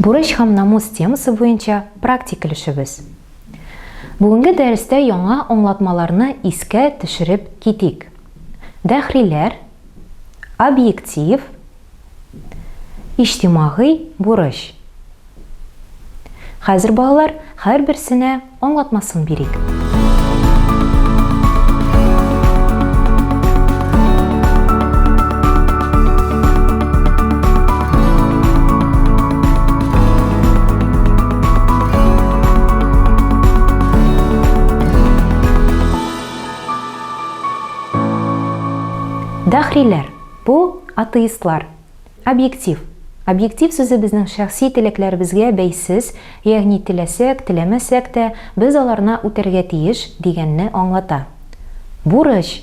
Бурыч һәм намус темасы буенча практик өлешебез. Бүгенге дәрестә яңа аңлатмаларны искә төшереп китик. Дәхриләр, объектив, иҗтимагый бурыч. Хәзер, балалар, һәрберсенә аңлатмасын бирик. Дәхриләр, бу атеистлар. Объектив. Объектив сүзе безнең шәхси теләкләребезгә бәйсез, ягъни теләсәк, теләмәсәк тә, без аларны үтәргә тиеш, дигәнне аңлата. Бурыч.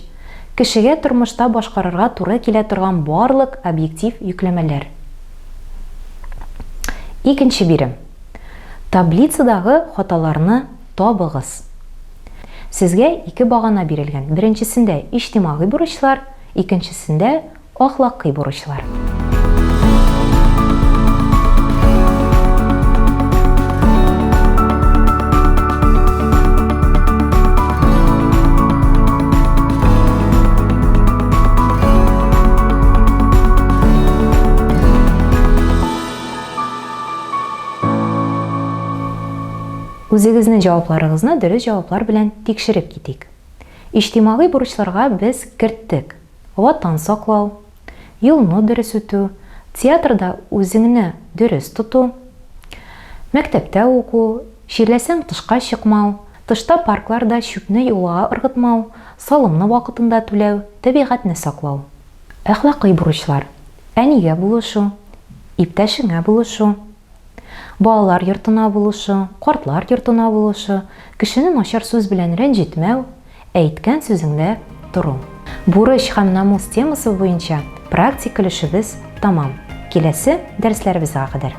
Кешегә тормышта башкарырга туры килә торган барлык объектив йөкләмәләр. Икенче бирем. Таблицадагы хаталарны табыгыз. Сезгә ике багана бирелгән. Беренчесендә иҗтимагый бурычлар, икенчесендә Ахлакый бурычлар. Үзегезнең җавапларыгызны дөрес җаваплар белән тикшереп китик. Иҗтимагый бурычларга без керттек. Ватан саклау, юлны дөрес үтү, театрда үзеңне дөрес тоту, мәктәптә уку, чирләсәң тышка чыкмау, тышта паркларда чүпне юлга ыргытмау, салымны вакытында түләү, табигатьне саклау. Әхлакый бурычлар, әнигә булышу, иптәшеңә булышу, Балалар йортына булышу, картлар йортына булышу, кешене начар сүз белән рәнҗетмәү, әйткән сүзеңдә тору. Бурыч һәм намус темасы буенча практик өлешебез тәмам. Киләсе дәресләребезгә кадәр!